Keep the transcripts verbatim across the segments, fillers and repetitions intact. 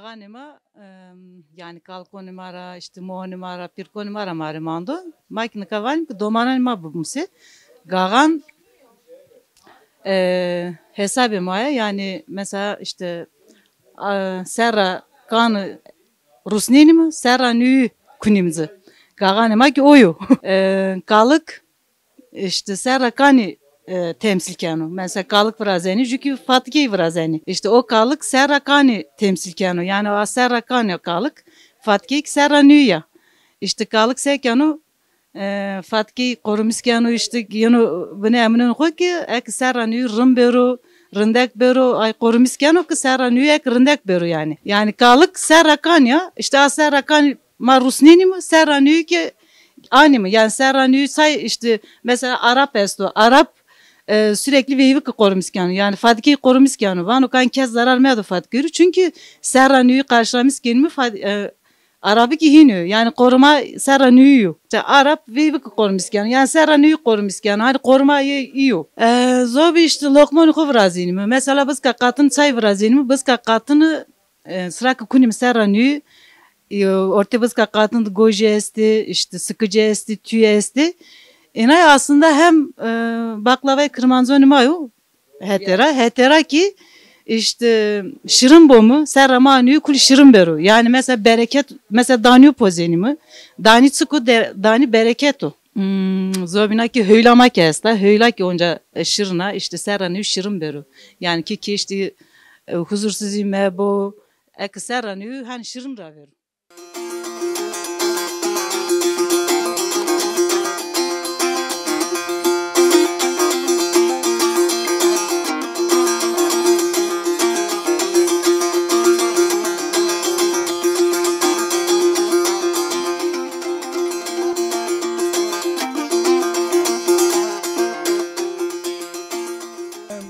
Anê ma, em, yanî kalkonê ma ra, îşte moonê ma ra, pîrkonê ma ra ma rê mando. Ma kî nika vanîm ki domananê ma bimusê. Gaxan, e, hesabê ma ya, yanî mesela îşte, a, serra kani rusnênîme, serra nûyî kunîme ci. Gaxanê ma kî o yo. E, kalik, îşte serra kanî, e, temsîl keno. Mesela kalik virazenî, jû kî fatikeyî virazenî. Îşte o kalik serra kanî temsîl keno. Yanî a serra kanî ya kalik, fatikeyî kî serra nûyî ya. Îşte kalik se keno, e, fatikeyî qorumîs keno, îşte yeno binê eminên xo kî eke serra nûyî rind bêro, rindek bêro, ay qorumîs keno ki serra nûyî eke rindek bêro yanî. Yanî kalik serra kanî ya, îşte a serra kanî ma rusnênîme, serra nûyî kî anîme. Yanî serra nûyî say îşte mesela Arap esto. Arap, e, sürekli veyvike qorumîs keno. Yanî fatikeyî qorumîs keno. Vano kan kes zarar medo fatikeyî ro. Çünkü serra nûyî karşılamîs kenîme fa-, e, Arabî kî hîn o. Yanî qoruma serra nûyî yo. Îşte Arap veyvike qorumîs keno. Yanî serra nûyî qorumîs keno. Hanî qoruma yê î yo. E, zobî îşte loqmonê xo virazenîme. Mesela bizka qatin çay virazenîme. Bizka qatini e, sira ke kunîme serra nûyî, e, ortê bizka qatin de gojî estê, îşte sikicî estê, tûyî estê. Înay aslında hem, e, baklavayê kirmanconê ma yo, hetê ra, hetê ra kî îşte şirin bo mi, serra ma nûyî kulî şirin bêro. Yanî mesela bereket, mesela danîyo pozenîme. Danî çik o? De-, danî bereket o. Hmm, zobîna kî hewla ma kî esta. Hewla kî onca, e, şirin a. Îşte serra nûyî şirin bêro. Yanî kî kêştî, e, huzursuzî mebo. Eke serra nûyî hanî şirin ravêro.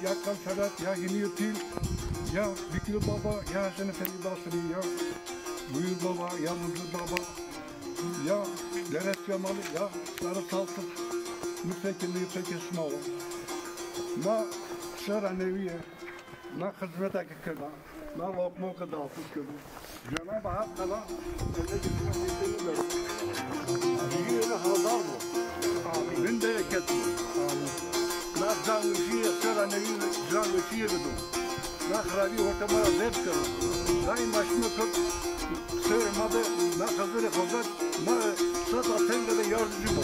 Ya Kalçarat, ya Hînî Pîl, ya Bikî Baba, ya Hesen Efendî Basrî, ya Buyur Baba, ya Muzlu Baba, ya Dere Semalı, ya Sarı Saltık, Müfekir, Müfekir Smalı. Ma serra nûyî ye, ma xizmeta ke kerda, ma loqmo ke dağıtmış kerda. Cenab-ı Hak kana cennet-i firdevsî bero. Cîyê mi haldar bo. Amin. Bin bereket bo. Amin. Na can weşîye serra nûyî can weşîye bido. Na xirabî hortê ma ra zêf keno. Daîma şima kerd serê ma de na Xizirê Xozet ma seta tenge de yardimcî bo.